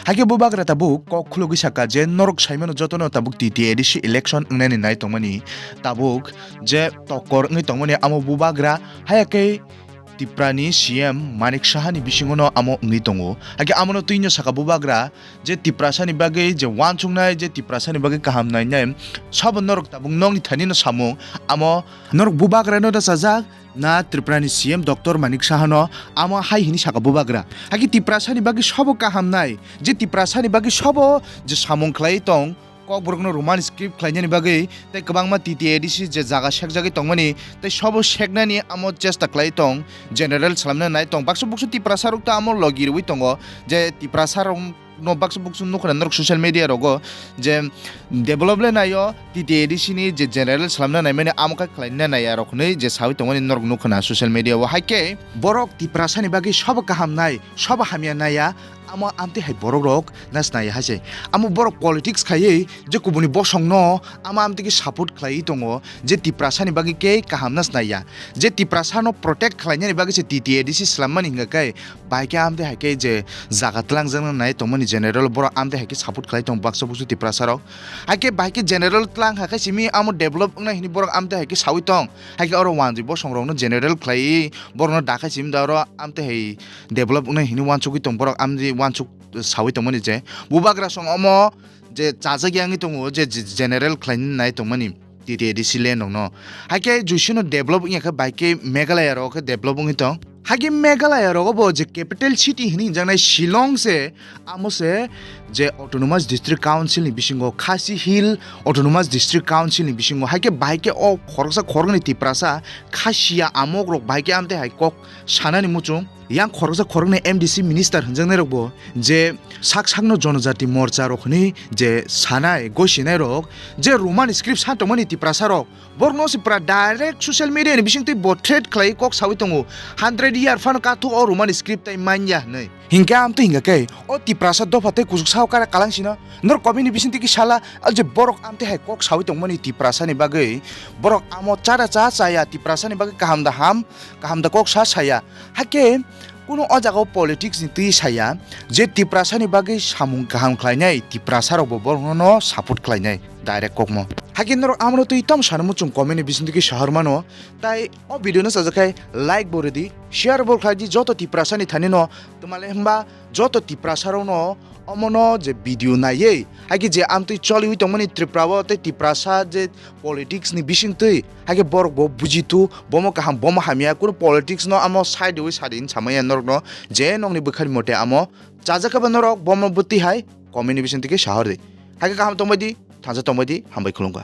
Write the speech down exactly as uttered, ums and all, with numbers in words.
Haikhe bubagra tabuk kok khulugwi saka je norok saimano jotono tabuk T T A D C election wngnani nai tongmani, tabuk je tokor wngwi tongmani amo bubagra, hayakhe Tiprani C M Manik Sahani bisingono amo wngwi tongo. Haikhe amono twino saka bubagra je Tiprasani bagwi je wansuknai, je Tiprasani bagwi kaham nainai, sabo norok tabuk nokni thanino samung amo norok bubagrano rachajak. Na Tripurani C M Doctor Manik Sahano amo hai hini saka bubagra. Haikhe Tiprasani bagwi sabo kaham nai, je Tiprasani bagwi sabo je samung khlai tong, kokborokno Roman script khlainani bagwi tei kwbangma T T A D C je jaga sekjagwi tongmani tei sabo seknani amo chesta khlai tong, general salamna nai tong. Baksa buksu Tiprasarok ta amo logi rwui tongo je Tiprasarok no baksa buksu nukha norok social media rogo je develop le naio, T T A D C ni je general salamna naimani amo khe khlaina naiya rok hinwi je sawi tongmani norok nukha na social media o. Haikhe borok Tiprasani bagwi sabo kaham nai, sabo hamya naiya, amo amtwi hai borok rok nas naiya hai se. Amo borok politics khaiwi je kubuni bosongno amo amtwi khe support khlaiwi tongo je Tiprasani bagwi khe kaham nas naiya, je Tiprasano protect khlainani bagwi se T T A D C swlammani hingkha khe, bahai khe amtwi hai khe je jaga twlangjakna nai tongmani general borok amtwi hai khe support khlai tong baksa buksu Tiprasarok. Hai khe bahai khe general twlang hai khe simi amo develop wngnai hini borok amtwi hai khe sawi tong. Hai khe oro wanjwi bosongrokno general khlaiwi borokno dakhai simi da oro amtwi hai develop wngnai hini wansugwi tong borok amtwi wansuk sawi tongmani je bubagra song omo je chajak yangwi tongo je je-, general khlaina nai tongmani T T A D C land rokno. Hai khe juisino develop wngya khe bai khe Meghalaya rok khe develop wngwi tong. Hai khe Meghalaya rogo bo je capital city hinwi hwnjaknai Shillong se, amo se je Autonomous District Council ni bisingo Khasi Hill Autonomous District Council ni bisingo hai khe bai khe o khoroksa khoroknwi Tiprasa Khasiya amok rok bai khe amtwi hai kok sanani muchung. Yang khoroksa khoroknwi M D C minister hwnjaknai rok bo je sak sakno Jonojati Morcha rok hwnwi je sanai gosinai rok je Roman script sa tongmani Tiprasa rok, borokno se pura direct social media ni bisingtwi bo threat khlai kok sawi tongo, hundred year phano kathuk o Roman script tai manya hwnwi. Hinkhe amtwi hinkha khe o Tiprasa dopha tei kuchuk sao kara kalang sino norok comment ni bisingtwi khe sala, o je borok amtwi hai kok sawi tongmani Tiprasa ni bagwi, borok amo chara cha chaya Tiprasa ni bagwi kaham da ham, kaham da kok sa saya. Hakhe kunu o jaga o politics ni twi saya je Tiprasa ni bagwi samung kaham khlainai, Tiprasa rok bo borok no support khlainai direct kokmo. Hakhe norok amoro twi tamo sana muchung comment ni bisingtwi khe sahor mano. Tai o video no chajak khai like bo rwdi, share bo khlai di joto Tiprasa ni thani no. Twmale hwnba joto Tiprasa rok no omono je video naiwi, hakhe je amtwi choliwi tongmani Tripura o tei Tiprasa je politics ni bisingtwi, hakhe borok bo bujitu, bomo kaham, bomo hamya, kunu politics no amo side wi sadi hinwi samaya norok no, je nokni bwkhani mote amo chajak khe ba norok bomo bwtwi hai comment ni bisingtwi khe sahor di. Hakhe kaham tongbai di, thansa tongbai di, hambai khulumkha.